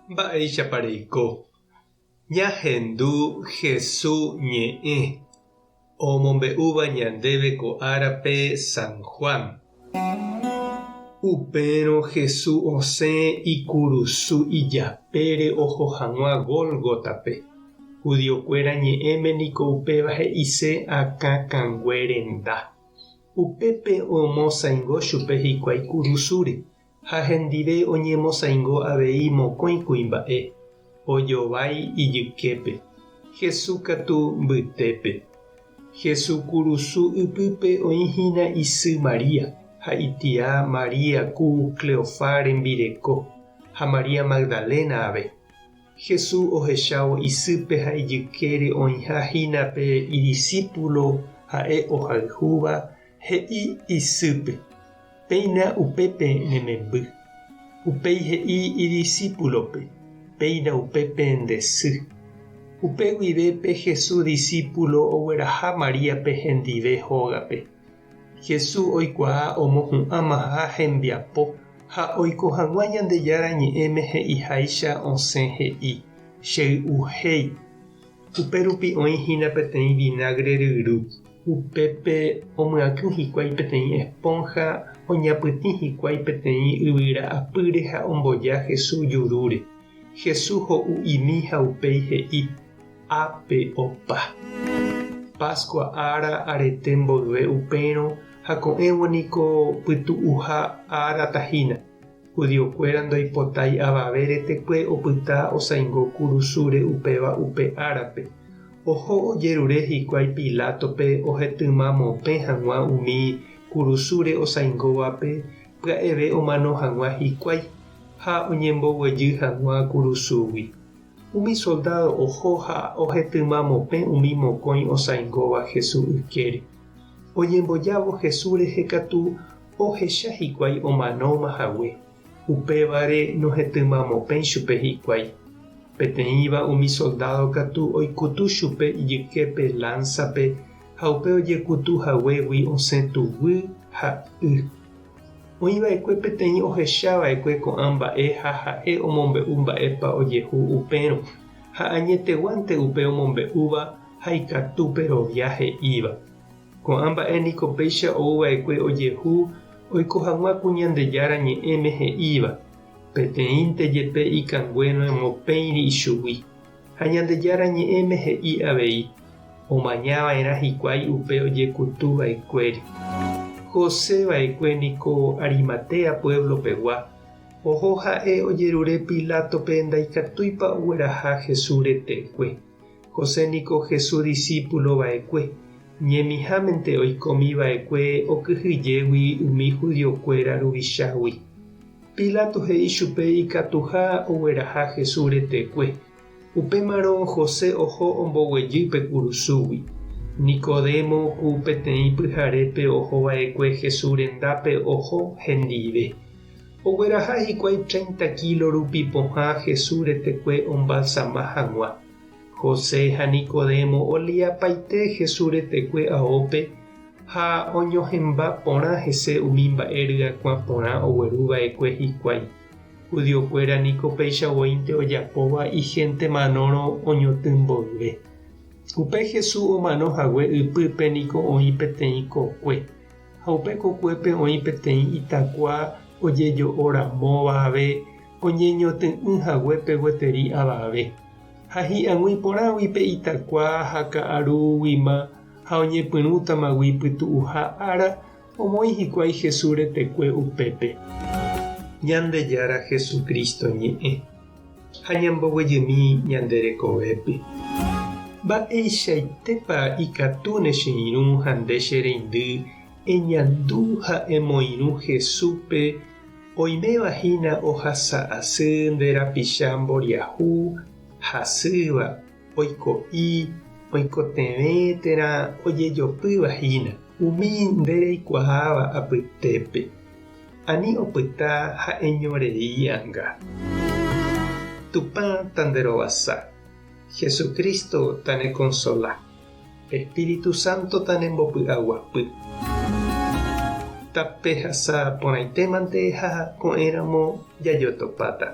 Mba'éichapa reiko? Ñahendu Hesu ñe'ẽ omombe'úva ñandéve ko árape San Juan. Upérõ Hesu osẽ ikurusu ijapére oho hag̃ua Gólgotape. Judiokuéra ñe'ẽme niko upéva he'ise akã kangue renda. Upépe omosãingo chupe hikuái kurusúre, ha hendive oñemosãingo avei mokõi kuimba'e, ojovái ijyképe, Hesu katu mbytépe. Hesu kurusu ypýpe oĩ hína isy María, ha itia María ku Cleofá rembireko, ha María Magdalena ave. Jesús ohechávo isýpe ha ijykére oĩha hína pe idisípulo ha'e ohayhúva, he'i isýpe, Péina upépe ne memby. Upéi he'i idisípulope, Péina upépe nde sy. Upe guive pe Jesús disípulo ogueraha Maríape hendive hógape. Jesús oikuaa omohu'ãmaha hembiapo ha oiko hag̃ua Ñandejára Ñe'ẽme he'iháicha osẽ he'i, Chey'uhéi. Upérupi oĩ hína peteĩ vinágre ryru. Upépe omyakỹ hikuái peteĩ espónha, oñapytĩ hikuái peteĩ yvyra apýre ha omboja Jesús jurúre. Jesús ho'u'imi ha upéi he'i, Ápe opa. Páskua ára arete mboyve upérõ ha ko'ẽvo niko pytu'uha árata hína. Judiokuéra ndoipotái avave retekue opyta osaingo kurusúre upéva upe árape. Oho ojerure hikuái Pilátope ohetyma mopẽ hag̃ua umi kurusúre osaingóvape pya'eve omano hag̃ua hikuái ha oñemboguejy hag̃ua kurusúgui. Umi soldádo oho ha ohetyma mopẽ umi mokõi osaingóva Jesús ykére. Oñembojávo Jesús rehe katu ohecha hikuái omanóma hague, upévare nohetymamopẽi chupe hikuái. Peteĩva umi soldádo katu oikutu chupe ijyképe lánsape ha upe ojekutu haguégui osẽ tuguy ha y. Oĩ va'ekue peteĩ ohecha va'ekue ko'ã mba'e ha ha'e omombe'u mba'épa ojehu upérõ, ha añeteguánte upe omombe'úva ha ikatu perovia he'íva. Ko'ã mba'e niko péicha ou va'ekue ojehu oiko hag̃ua ku Ñandejára Ñe'ẽme he'íva, Peteĩnte jepe ikangue noemopẽiri ichugui. Ha Ñandejára Ñe'ẽme he'i avei, Omaña va'erã hikuái upe ojekutu va'ekuére. José va'ekue niko Arimatea pueblo pegua, oho ha'e ojerure Pilátope ndaikatúipa ogueraha Jesús retekue. José niko Jesús disípulo va'ekue, ñemihámente oikómi va'ekue okyhyjégui umi judiokuéra ruvichágui. Pilato he'i chupe ikatuha ogueraha Jesús retekue. Upémarõ José oho omboguejy pe kurusúgui. Nicodemo ku peteĩ pyharépe oho va'ekue Jesús rendápe oho hendive. Ogueraha hikuái treinta kílo rupi pohã Jesús retekue ombalsama hag̃ua. José ha Nicodemo oliapaite Jesús retekue aópe ha oñohẽmba porã hese umi mba'e ryakuã porã ogueru va'ekue hikuái. Judiokuéra niko péicha voínte ojapóva ihénte manórõ oñotỹ mboyve. Upe Jesús omano hague ypýpe niko oĩ peteĩ kokue, ha upe kokuépe oĩ peteĩ itakua ojejo'o ramóva ave oñeñotỹ'ỹ haguépe gueteri avave. Ha hi'ag̃ui porãgui pe itakua ha ka'arúguima ha oñepyrũtamagui pytu'uha ára, omoĩ hikuái Jesús retekue upépe. Ñandejára Jesucristo ñe'ẽ, ha ñamboguejymi ñande rekovépe. Mba'eichaitépa ikatúne che irũ ha nde che reindy eñandu ha emoirũ Jesúspe oiméva hína ohasa asy nde rapicha mboriahu, hasýva, oiko'i, oikotevẽ térã ojejopýva hína umi nde reikuaáva apytépe. Ani opyta ha'eñorei anga. Tupã tanderovasa. Jesucristo tanekonsola. Espíritu Santo tanembopy'aguapy. Tapehasa porãitémante ha ko'ẽramo jajotopáta.